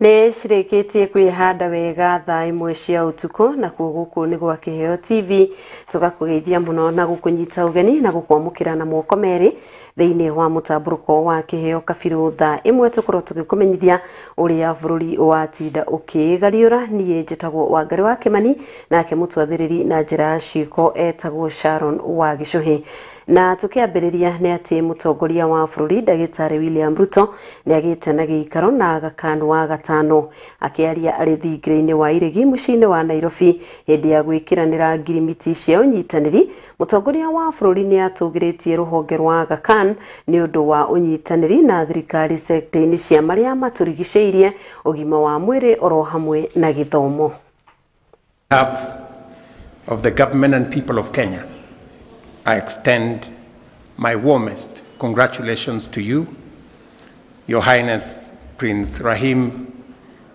Nĩ cirĩkĩtie kwĩhanda wega thaa 1 cia ũtukũ, nakuo gũkũ nĩ gwa Kĩheo TV. Tũgakũgeithia mũno na gũkũnyita ũgeni na gũkwamũkĩra na moko merĩ thĩinĩ wa mũtambũrũko wa Kĩheo Kabirũ. Thaa 1 tũkorwo tũgĩkũmenyithia ũrĩa bũrũri watinda ũkĩgariũra. Niĩ njĩtagwo Wangari wa Kĩmani, nake mũtwathĩrĩri na njĩra ya ciĩko etagwo Sharon wa Gĩcũhĩ. Na tũkĩambĩrĩria nĩ atĩ mũtongoria wa bũrũri Ndagĩtarĩ William Ruto nĩ agĩte na gĩikaro na Aga Khan wa gatano. Akĩaria arĩ thingira-inĩ wa Iregi mũciĩ-inĩ wa Nairobi hĩndĩ ya gwĩkĩranĩra ngirimiti cia ũnyitanĩri, mũtongoria wa bũrũri nĩ atũgĩrĩtie rũhonge rwa Aga Khan nĩ ũndũ wa ũnyitanĩri na thirikari sekta-inĩ cia marĩa matũrigicĩirie, ũgima wa mwĩrĩ oro hamwe na gĩthomo. Behalf of the government and people of Kenya, I extend my warmest congratulations to you, Your Highness Prince Rahim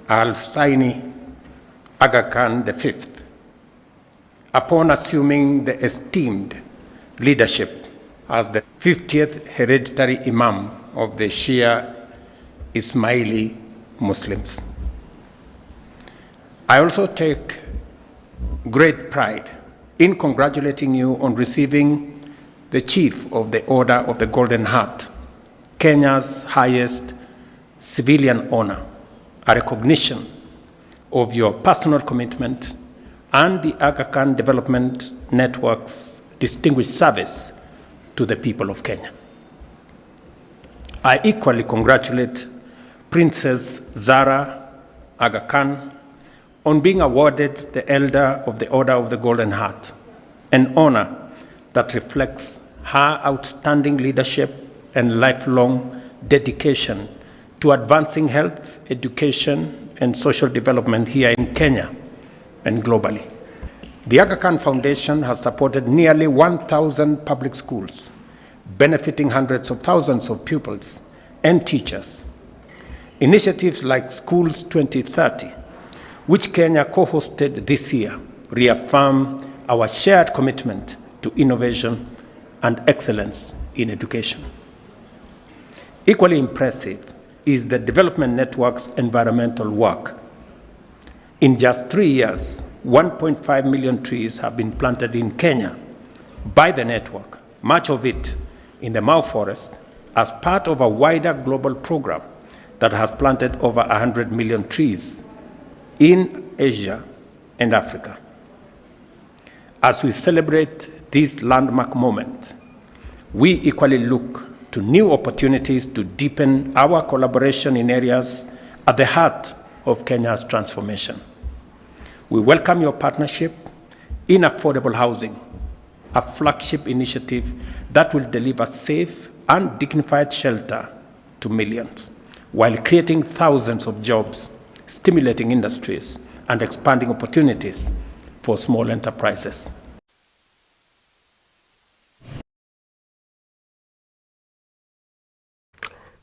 Al Hussaini Aga Khan V, upon assuming the esteemed leadership as the 50th hereditary Imam of the Shia Ismaili Muslims. I also take great pride in congratulating you on receiving the Chief of the Order of the Golden Heart, Kenya's highest civilian honor, a recognition of your personal commitment and the Aga Khan Development Network's distinguished service to the people of Kenya. I equally congratulate Princess Zara Aga Khan on being awarded the Elder of the Order of the Golden Heart, an honor that reflects her outstanding leadership and lifelong dedication to advancing health, education, and social development here in Kenya and globally. The Aga Khan Foundation has supported nearly 1,000 public schools, benefiting hundreds of thousands of pupils and teachers. Initiatives like Schools 2030, which Kenya co-hosted this year, reaffirm our shared commitment to innovation and excellence in education. Equally impressive is the Development Network's environmental work. In just 3 years, 1.5 million trees have been planted in Kenya by the network, much of it in the Mau Forest, as part of a wider global program that has planted over 100 million trees in Asia and Africa. As we celebrate this landmark moment, we equally look to new opportunities to deepen our collaboration in areas at the heart of Kenya's transformation. We welcome your partnership in affordable housing, a flagship initiative that will deliver safe and dignified shelter to millions, while creating thousands of jobs, stimulating industries, and expanding opportunities for small enterprises.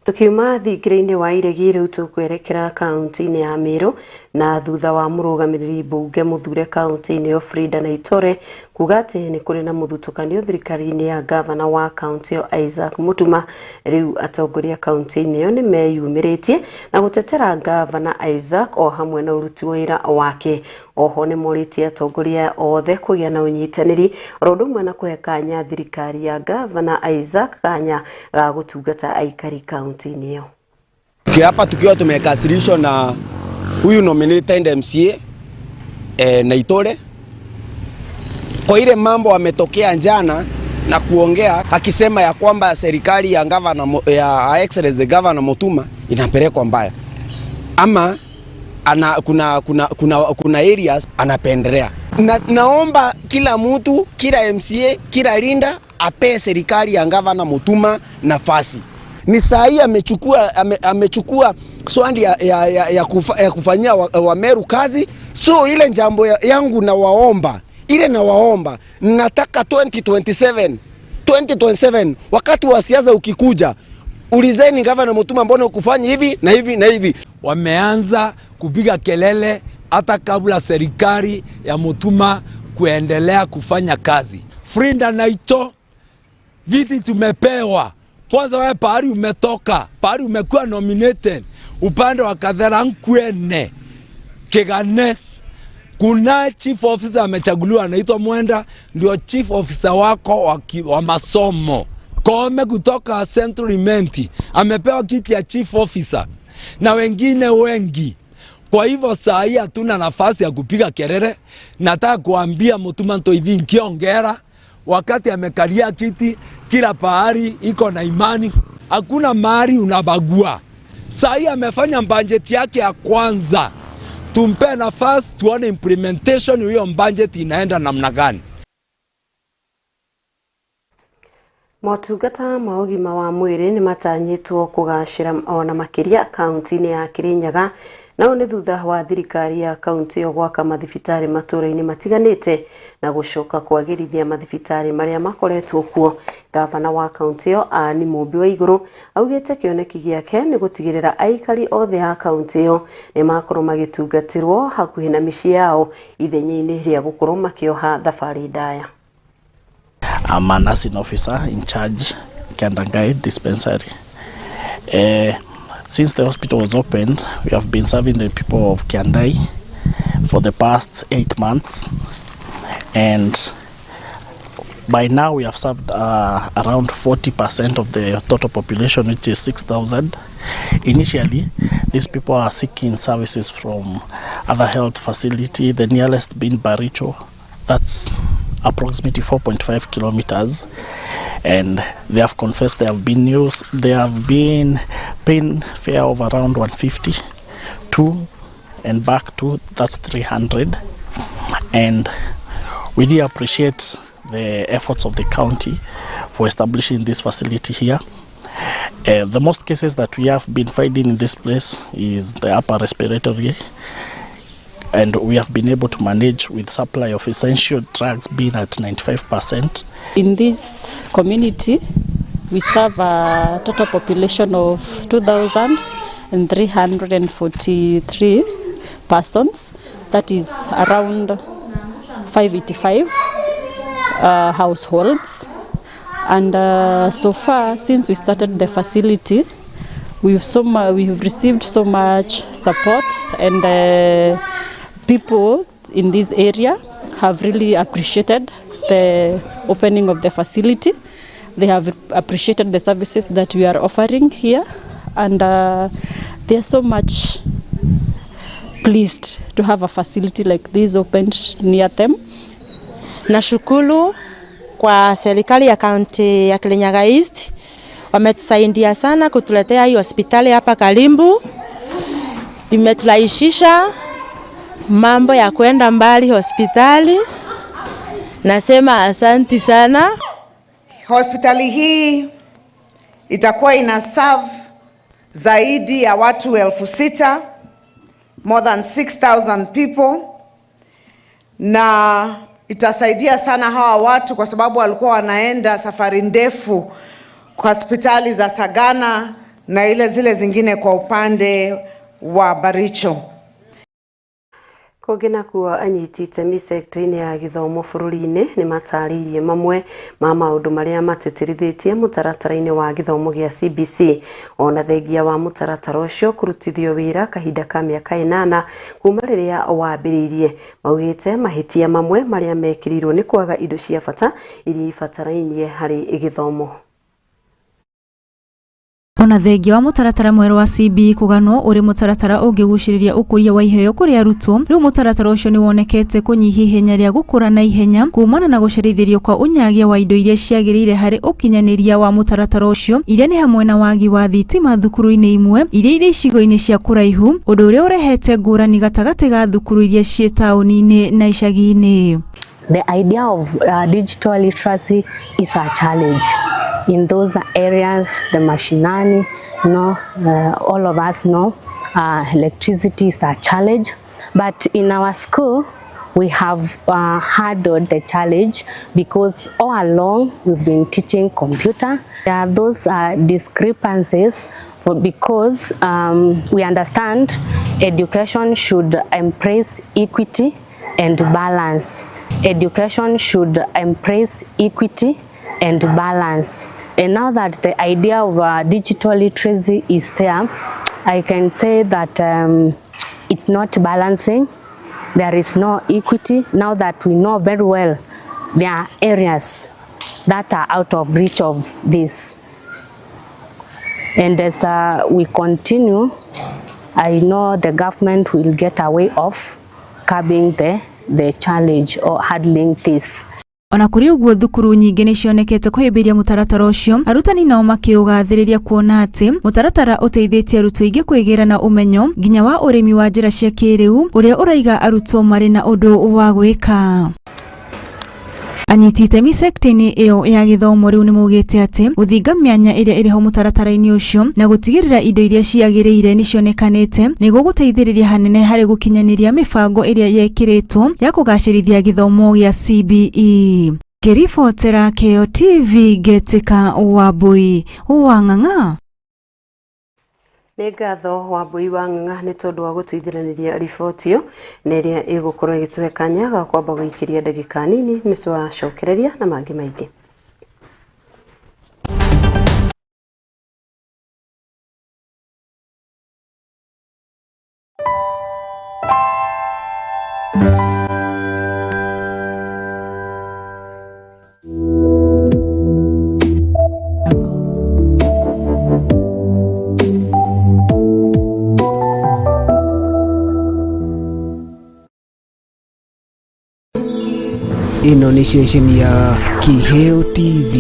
Tukiuma thingira-inĩ wa Iregi rĩu tũkwerekera kaunti-inĩ ya Meru, na thutha wa mũrũgamĩrĩri mbunge mũthure kaunti-inĩ ĩyo Frida Naitore kuga atĩ nĩ kũrĩ na mũthutũkanio thirikari-inĩ ya gavana wa kaunti ĩyo Isaac Mutuma, rĩu atongoria kaunti-inĩ ĩyo nĩ meyumĩrĩtie na gũtetera gavana Isaac o hamwe na ũruti wĩra wake. Oho nĩ morĩtie atongoria othe kũgĩa na ũnyitanĩri oro ũndũ ũmwe na kũhe kanya thirikari ya gavana Isaac kanya ga gũtungata aikari kaunti-inĩ ĩyo. Hapa tukiwa tumekasirishwa na huyu nominated MCA Naitore kwa ile mambo ametokea jana na kuongea akisema ya kwamba serikali ya governor ya Excellency Governor Mutuma inapelekwa mbaya, ama ana, kuna areas anapendelea. Naomba kila mtu, kila MCA, kila linda ape serikali ya Governor Mutuma nafasi. Ni saa hii amechukua swali ya kufanyia wa Meru kazi. So ile jambo yangu nawaomba, ile nawaomba, nataka 2027 wakati wa siasa ukikuja, ulizeni Governor Mutuma mbona ukufanya hivi na hivi na hivi. Wameanza kupiga kelele hata kabla serikali ya Mutuma kuendelea kufanya kazi. Frida Naito, viti tumepewa. Kwanza wewe pahali umetoka, pahali umekuwa nominated, Upande wa Kathera-Nkwene, Kigane, kuna chief officer amechaguliwa anaitwa Mwenda, ndio chief officer wako wa masomo. Kome kutoka Central Imenti amepewa kiti ya chief officer na wengine wengi. Kwa hivyo saa hii hatuna nafasi ya kupiga kelele. Nataka kuambia Mutuma Ntoithi nkiongera, wakati amekalia kiti, kila pahali iko na imani, hakuna mahali unabagua. Saa hii amefanya budget yake ya kwanza, tumpe nafasi tuone implementation hiyo budget inaenda namna gani. Motungata ma ũgima wa mwĩrĩ nĩ matanyĩtwo kũgacĩra ona makĩria kaunti-inĩ ya Kirinyaga, nao nĩ thutha wa thirikari ya kaunti ĩyo gwaka mathibitarĩ matũũra-inĩ matiganĩte na gũcoka kwagĩrithia mathibitarĩ marĩa makoretwo kuo. Gavana wa kaunti ĩyo Anne Mũmbi wa Igũrũ augĩte kĩoneki gĩake nĩ gũtigĩrĩra aikari othe a kaunti ĩyo nĩ makorwo magĩtungatĩrwo hakuhĩ na mĩciĩ yao ithenya-inĩ rĩa gũkorwo makĩoha thabarĩ ndaya. I'm a nursing officer in charge Kiandangai dispensary. Since the hospital was opened, we have been serving the people of Kiandai for the past 8 months, and by now we have served around 40% of the total population, which is 6,000. Initially, these people are seeking services from other health facility, the nearest being Baricho. That's approximately 4.5 kilometers, and they have confessed they have been used, they have been paying fare of around 150 to and back to, that's 300. And we do appreciate the efforts of the county for establishing this facility here. The most cases that we have been finding in this place is the upper respiratory, and we have been able to manage with supply of essential drugs being at 95%. In this community, we serve a total population of 2,343 persons. That is around 585 households. And so far, since we started the facility, we have received so much support, and people in this area have really appreciated the opening of the facility. They have appreciated the services that we are offering here, and they are so much pleased to have a facility like this opened near them. Nashukuru kwa serikali ya kaunti ya Kirinyaga East, wametusaidia sana kutuletea hii hospitali hapa karibu. Imeturahisisha mambo ya kwenda mbali hospitali. Nasema asanti sana. Hospitali hii itakuwa ina serve zaidi ya watu 6,000, more than 6,000 people, na itasaidia sana hawa watu kwa sababu walikuwa wanaenda safari ndefu kwa hospitali za Sagana na ile zile zingine kwa upande wa Baricho. Kũngĩ nakuo anyiti itemi sekta-inĩ ya gĩthomo bũrũri-inĩ nĩ matarĩirie mamwe ma maũndũ marĩa matĩtĩrithĩtie mũtaratara-inĩ wa gĩthomo gĩa CBC, ona thengia wa mũtaratara ũcio kũrutithio wĩra kahinda ka mĩaka 8 kuma rĩrĩa wambĩrĩirie. Maugĩte mahĩtia mamwe marĩa mekĩrirwo nĩ kwaga indo cia bata iria ibatarainie harĩ gĩthomo. Ona thengia wa mũtaratara mwerũ wa CBE kũganwo ũrĩ mũtaratara ũngĩgucĩrĩria ũkũria wa iheo kũrĩ arutwo, rĩu mũtaratara ũcio nĩwonekete kũnyihia ihenya rĩa gũkũra na ihenya kumana na gũcerithĩrio kwa ũnyagia wa indo iria ciagĩrĩire harĩ ũkinyanĩria wa mũtaratara ũcio, iria nĩ hamwe na wagi wa thitima thukuru-inĩ imwe iria irĩ icigo-inĩ cia kũraihu, ũndũ ũrĩa ũrehete ngũrani gatagatĩ ga thukuru iria ciĩ taũni-inĩ na icagi-inĩ. The idea of digital literacy is a challenge in those areas, the mashinani, no, all of us know electricity is a challenge. But in our school, we have handled the challenge because all along we've been teaching computer. There are those discrepancies because we understand education should embrace equity and balance. Education should embrace equity and balance. And now that the idea of digital literacy is there, I can say that it's not balancing. There is no equity. Now that we know very well there are areas that are out of reach of this. And as we continue, I know the government will get a way of curbing the challenge or handling this. Ona kũrĩ ũguo, thukuru nyingĩ nĩ cionekete kũhĩmbĩria mũtaratara ũcio, arutani nao makĩũgathĩrĩria kuona atĩ mũtaratara ũteithĩtie arutwo aingĩ kwĩgĩra na ũmenyo nginya wa ũrĩmi wa njĩra cia kĩrĩu ũrĩa ũraiga arutwo marĩ na ũndũ wa gwĩka. Anyiti itemi sekta-inĩ ĩyo ya gĩthomo rĩu nĩ maugĩte atĩ gũthinga mĩanya ĩrĩa ĩrĩho mũtaratara-inĩ ũcio na gũtigĩrĩra indo iria ciagĩrĩire nĩ cionekanĩte nĩ gũgũteithĩrĩria hanene harĩ gũkinyanĩria mĩbango ĩrĩa yekĩrĩtwo ya kũgacĩrithia gĩthomo gĩa CBE. Ngĩribotera Kĩheo TV, Ngetika Wambui wa Ng'ang'a. Nĩ ngatho Wambui wa Ng'ang'a nĩ tondũ wa gũtũithiranĩria riboti ĩyo, na ĩrĩa ĩgũkorwo ĩgĩtũhe kanya ga kwamba gũikĩria ndagĩka nini nĩ twacokereria na mangĩ maingĩ. Ĩno nĩ ceceni ya Kĩheo TV,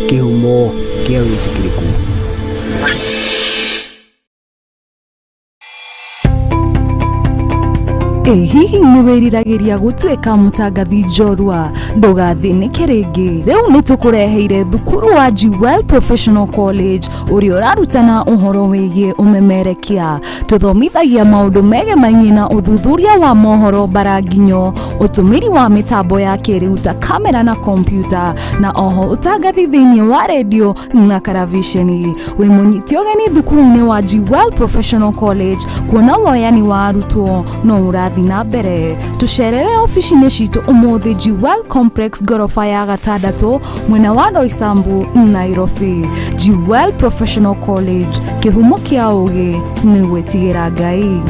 kĩhumo kĩa wĩtĩkĩrĩku. Ĩ hihi nĩ wĩriragĩria gũtuĩka mũtangathi njorua? Ndũgathĩnĩke rĩngĩ, rĩu nĩ tũkũreheire thukuru wa Jewel Professional College ũrĩa ũrarutana ũhoro wĩgiĩ ũmemerekia. Tũthomithagia maũndũ megemainie na ũthuthuria wa mohoro, mbaranginyo, ũtũmĩri wa mĩtambo ya kĩrĩu ta kamera na kompiuta, na oho ũtangathi thĩinĩ wa redio na karaviceni. Wĩ mũnyiti ũgeni thukuru-inĩ wa Jewel Professional College, kuona woyani wa arutwo no ũrathiĩ na mbere. Tũcerere obici-inĩ citũ ũmũthĩ, Jewel Complex, ngoroba ya gatandatũ, mwena wa Roysambu, Nairobi. Jewel Professional College, kĩhumo kĩa ũgĩ nĩ gwĩtigĩra Ngai.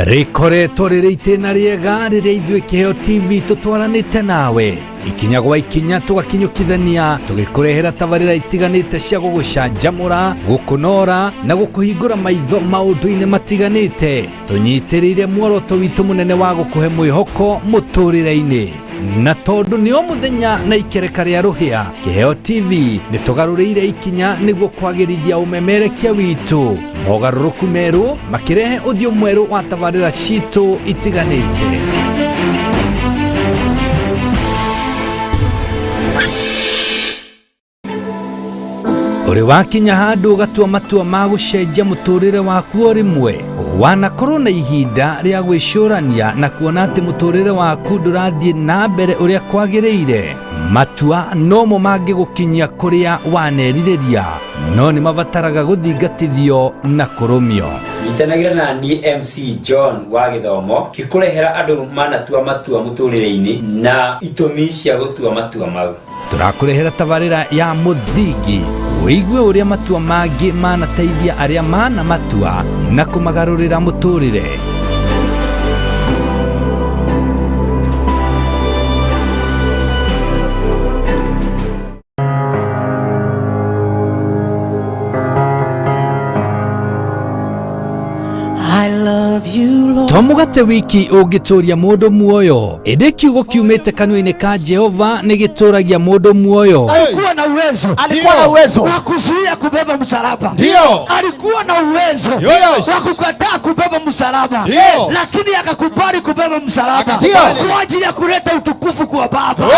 Rĩkoretwo rĩrĩ itĩna rĩega rĩrĩa ithuĩ Kĩheo TV tũtwaranĩte nawe ikinya gwa ikinya, tũgakinyũkithania tũgĩkũrehera tabarĩra itiganĩte cia gũgũcanjamũra, gũkũnora na gũkũhingũra maitho maũndũ-inĩ matiganĩte, tũnyitĩrĩire muoroto witũ mũnene wa gũkũhe mwĩhoko mũtũrĩre-inĩ. Na tondũ nĩ o mũthenya na ikereka rĩa rũhĩa, Kĩheo TV nĩ tũgarũrĩire ikinya nĩguo kwagĩrithia ũmemerekia witũ, mogarũrũku merũ makĩrehe ũthiũ mwerũ wa tabarĩra citũ itiganĩte. Ũrĩ wakinya handũ ũgatua matua ma gũcenjia mũtũrĩre waku o rĩmwe? Wanakorwo na ihinda rĩa gwĩcũrania na kuona atĩ mũtũrĩre waku ndũrathiĩ na mbere ũrĩa kwagĩrĩire? Matua nomo mangĩgũkinyia kũrĩa wanerirĩria, no nĩ mabataraga gũthingatithio na kũrũmio. Nyitanagĩra na niĩ MC John wa Gĩthomo ngĩkũrehera andũ manatua matua mũtũrĩre-inĩ na itũmi cia gũtua matua mau. Tũrakũrehera tabarĩra ya Mũthingi, wĩigue ũrĩa matua mangĩ manateithia arĩa mana matua na kũmagarũrĩra mũtũrĩre. I love you, Lord. To mũgate wiki ũngĩtũria mũndũ muoyo, ĩndĩ kiugo kiumĩte kanua-inĩ ka Jehova nĩ gĩtũragia mũndũ muoyo. Alikuwa na uwezo. Alikuwa na uwezo wa kuzuia kubeba msalaba. Ndio. Alikuwa na uwezo Yes. wa kukataa kubeba msalaba. Ndio. Lakini akakubali kubeba msalaba Ndio. kwa ajili ya kuleta utukufu kwa Baba. Yes.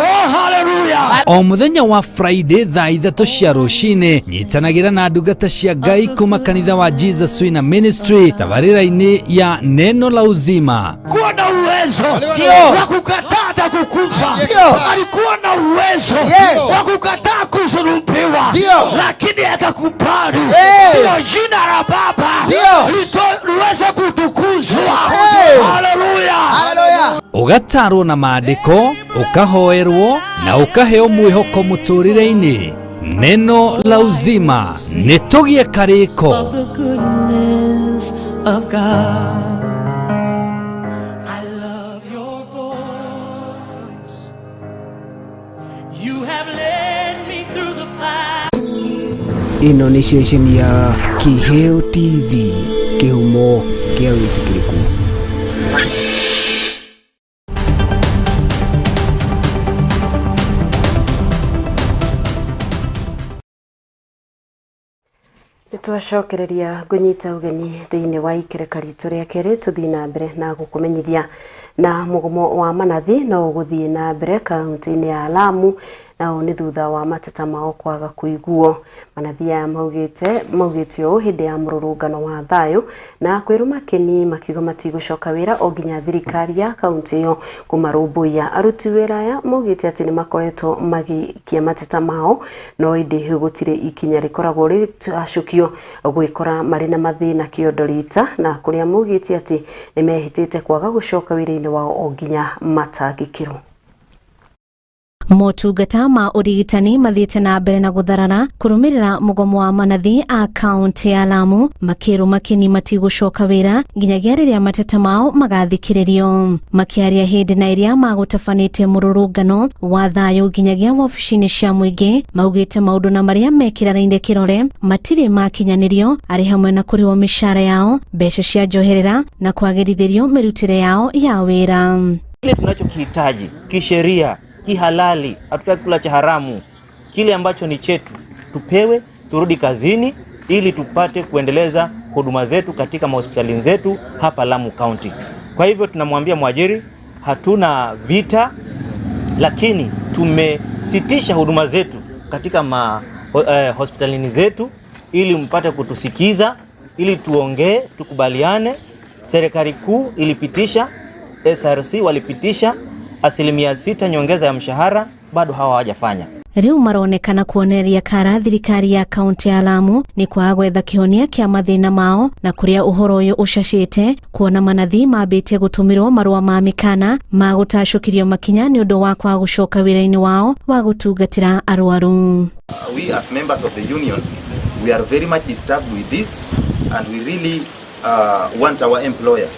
Oh, haleluya. O mũthenya wa Friday thaa 3 cia rũcinĩ, nyitanagĩra na ndungata cia Ngai kuma kanitha wa Jesus Winner Ministry tabarĩra-inĩ ya Neno la Uzima. Alikuwa na uwezo Ndio. wa kukataa hata kukufa. Ndio. Alikuwa na uwezo Yes. wa kukataa kusulubiwa, Ndio. lakini akakubali Hey. ndio jina la Baba Ndio. liweze kutukuzwa. Hey. Haleluya. Haleluya. Ũgatarwo na maandĩko, ũkahoerwo na ũkaheo mwĩhoko mũtũrĩre-inĩ. Neno la Uzima nĩ tũgĩe karĩko. Of the goodness of God. I love your voice. You have led me through the fire. Ĩno nĩ ceceni ya Kĩheo TV, kĩhumo kĩa wĩtĩkĩrĩku. Nĩ twacokereria ngũnyita ũgeni thĩinĩ wa ikereka ritũ rĩa kerĩ tũthiĩ na mbere na gũkũmenyithia na mũgomo wa manathi no ũgũthiĩ na mbere kaunti-inĩ ya Lamu, na ũũ nĩ thutha wa mateta mao kwaga kũiguo. Manathi aya maugĩte ũũ hĩndĩ ya mũrũrũngano wa thayũ na kwĩrũma kĩni, makiuga matigũcoka wĩra o nginya thirikari ya kaunti ĩyo kũmarũmbũiya. Aruti wĩra aya maugĩte atĩ nĩ makoretwo magĩikia mateta mao, no ĩndĩ gũtirĩ ikinya rĩkoragwo rĩtacũkio gwĩkora marĩ na mathĩna kĩondo rita, na kũrĩa maugĩte atĩ nĩ mehĩtĩte kwaga gũcoka wĩra-inĩ wao o nginya matangĩkĩrwo. Motungata ma ũrigitani mathiĩte na mbere na gũtharara kũrũmĩrĩra mũgomo wa manathi a kaunti ya Lamu, makĩrwo makĩni matigũcoka wĩra nginyagia rĩrĩa mateta mao magathikĩrĩrio. Makĩaria hĩndĩ na ĩrĩa magũtabanĩtie mũrũrũngano wa thayũ nginyagia wabici-inĩ cia mũingĩ, maugĩte maũndũ na marĩa mekĩranĩire kĩrore matirĩ makinyanĩrio, arĩ hamwe na kũrĩhwo mĩcara yao, mbeca cia njoherera na kwagĩrithĩrio mĩrutĩre yao ya wĩra. Kile tunachokihitaji kisheria, kihalali, hatutaki kula cha haramu. Kile ambacho ni chetu tupewe, turudi kazini ili tupate kuendeleza huduma zetu katika mahospitali zetu hapa Lamu County. Kwa hivyo tunamwambia mwajiri, hatuna vita, lakini tumesitisha huduma zetu katika hospitalini zetu ili mpate kutusikiza, ili tuongee, tukubaliane. Serikali kuu ilipitisha, SRC walipitisha 6% nyongeza ya mshahara, bado hawa hawajafanya. Riu maronekana kuonereria kara thirikari ya kaunti ya Lamu ni kwaga gwetha kihonia kia mathina mao, na kuria uhoro uyu ucacite kuona manathi mambitie gutumirwo marua ma mikana ma gutacukirio makinya ni undu wa kwaga gucoka wira-ini wao wa gutungatira arwaru. We as members of the union, we are very much disturbed with this, and we really want our employer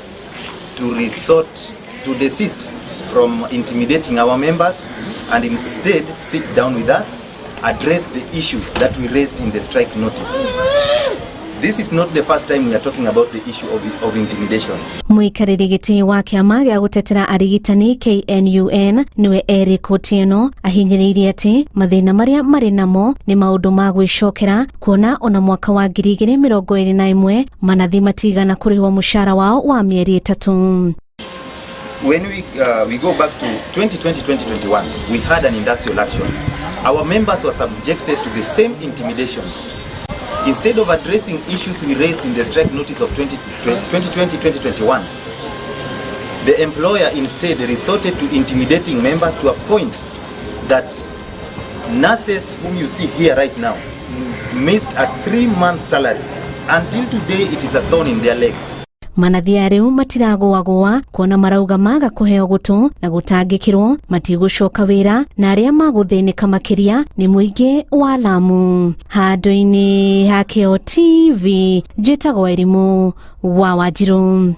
to resort to desist from intimidating our members and instead sit down with us, address the issues that we raised in the strike notice. This is not the first time we are talking about the issue of intimidation. Mũikarĩri gĩtĩ wa kĩama gĩa gũtetera arigitani KNUN nĩwe Eric Otieno ahinyĩrĩirie atĩ mathĩna marĩa marĩ namo nĩ maũndũ ma gwĩcokera, kuona ona mwaka wa 2021 manathi matigana kũrĩhwo mũcara wao wa mĩeri 3. When we go back to 2020-2021, we had an industrial action. Our members were subjected to the same intimidations. Instead of addressing issues we raised in the strike notice of 2020-2021, the employer instead resorted to intimidating members to a point that nurses whom you see here right now missed a 3-month salary. Until today, it is a thorn in their legs. Manathi riu matiragũagũa kuona marauga maga kũheo gũtũ na gũtangĩkĩrwo matigũcoka wĩra, na arĩa magũthĩnĩka makĩria nĩ mũingĩ wa Lamu. Handũ-inĩ ha Kĩo TV, njĩtagwo Elimu wa Wanjiru.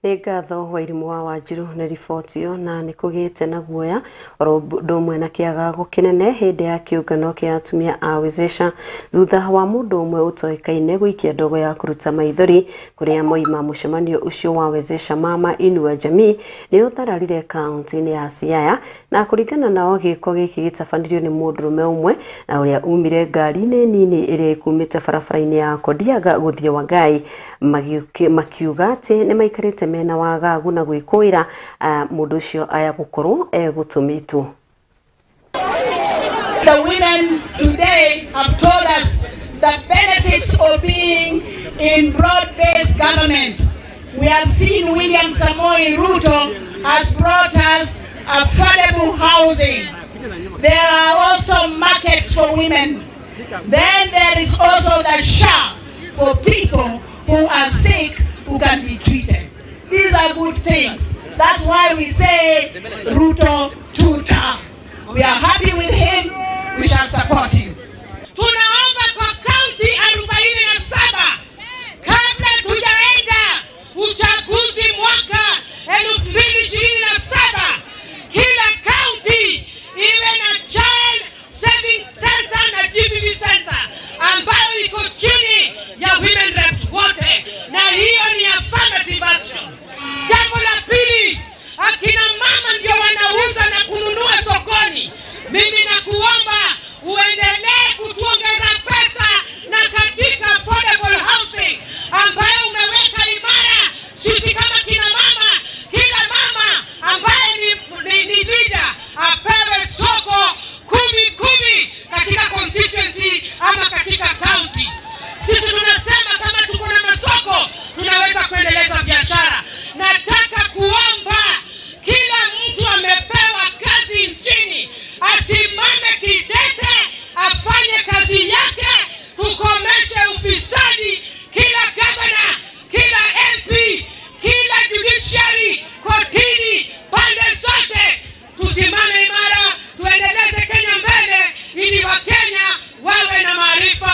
Nĩ ngatho Wairimũ wa Wanjiru nĩ riboti ĩyo, na nĩ kũgĩte na guoya oro ũndũ ũmwe na kĩagago kĩnene hĩndĩ ya kĩũngano kĩa atumia a Wezesha thutha wa mũndũ ũmwe ũtoĩkaine gũikia ndogo ya kũruta maithori kũrĩa moima. Mũcemanio ũcio wa Wezesha Mama Inua Jamii nĩ ũthararire kaunti-inĩ ya Siaya, na kũringana nao gĩko gĩkĩ gĩtabanirio nĩ mũndũrũme ũmwe na ũrĩa umire ngari-inĩ nini ĩrĩa ĩkumĩte barabara-inĩ ya Kodiaga gũthiĩ Wangai, makiuga atĩ nĩ maikarĩte mena wagagu na gwĩkũĩra mũndũ ũcio aya gũkorwo egũtũmĩtwo. The women today have told us the benefits of being in broad-based government. We have seen William Samoei Ruto has brought us affordable housing. There are also markets for women. Then there is also the SHA for people who are sick who can be treated. These are good things. That's why we say Ruto two term. We are happy with him. We shall support him. Tunaomba kwa kaunti 47 kabla tujaenda uchaguzi mwaka 2027, kila kaunti iwe na child saving center na GBV center ambayo iko chini ya women reps wote, na hiyo ni affirmative action. Jambo la pili, akina mama ndio wanauza na kununua sokoni. Mimi nakuomba uendelee kutuongeza pesa na katika affordable housing ambayo umeweka imara. Sisi kama kina mama, kila mama ambaye ni leader apewe soko 10-10 katika constituency ama katika county. Sisi tunasema kama tuko na masoko tunaweza kuendeleza biashara. Nataka kuomba kila mtu amepewa kazi nchini asimame kidete, afanye kazi yake, tukomeshe ufisadi. Kila governor, kila MP, kila judiciary, kotini, pande zote tusimame imara, tuendeleze Kenya mbele ili Wakenya wawe na maarifa.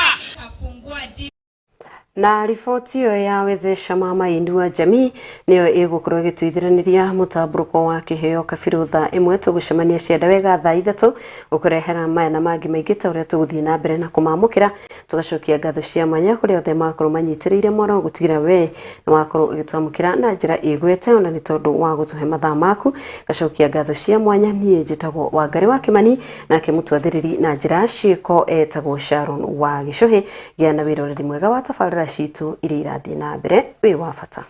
Na riboti ĩyo ya wezesha mama inua jamii nĩyo ĩgũkorwo ĩgĩtũithĩranĩria mũtambũrũko wa kĩheo kabirũ thaa 1. Tũgũcemania cienda wega thaa 3 gũkũrehera maya na mangĩ maingĩ ta ũrĩa tũgũthiĩ na mbere na kũmamũkĩra. Tũgacokia ngatho cia mwanya kũrĩ othe makorwo manyitĩrĩire mwaro gũtigĩra we nĩ wakorwo ũgĩtwamũkĩra na njĩra ĩgwete, ona nĩ tondũ wa gũtũhe mathaa maku. Gacokia ngatho cia mwanya, niĩ njĩtagwo Wangari wa Kĩmani, nake mũtwathĩrĩri na njĩra ciĩko etagwo Sharon wa Gĩcũhĩ. Gĩa na wĩroreri mwega wa tabarĩra citũ iria irathiĩ na mbere. Wĩ wa bata.